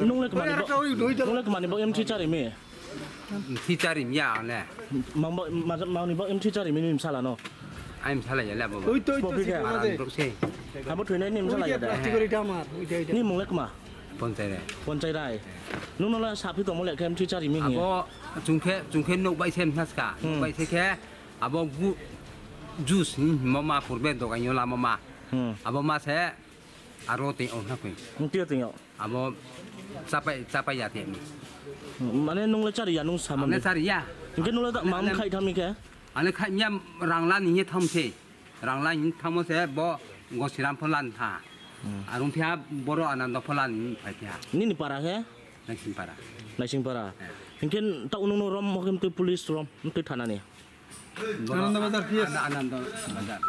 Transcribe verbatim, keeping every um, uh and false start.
Nung le kma ni bo, nung le kma ni bo mthi chári mi? Mthi chári mi ya ang le. Mang bo, ma-, mang ni bo mthi chári mi ni bsala no? Ai bsala ya le abo. Para brouh se. Abo thoinai ni bsala ya de? Ni mung le kma? Ponchai Rai. Ponchai Rai. Nung no le saphi tongmo le khe mthi chári mi hing ye? Abo chung khe, chung khe nouh bai se mthna ska. Nouh bai se khe abo gu-, juice hingmo ma purbe dogan yo lamo ma. Abo ma se aro tei ong na koi. Mthi yo tei yo. Abo chápai, chápai ya te mi. Mane nung le chári ya nung samo? Ang le chári ya. Hing khe nung le da ma mkhaih thanng mi khe? Ang le khaih mi ya, rang la ni hing ye thanng se. Rang la ni thanngmo se bo Gosiram pho la ni thanng. Are ong phi ha boro Anando pho la ni phai phi ha. Nini para khe? Naising para. Naising para. Hing khe taoh nung no rom mo khe mtui police rom, mtui thana ni? Anando Bazar P S. Anando Bazar.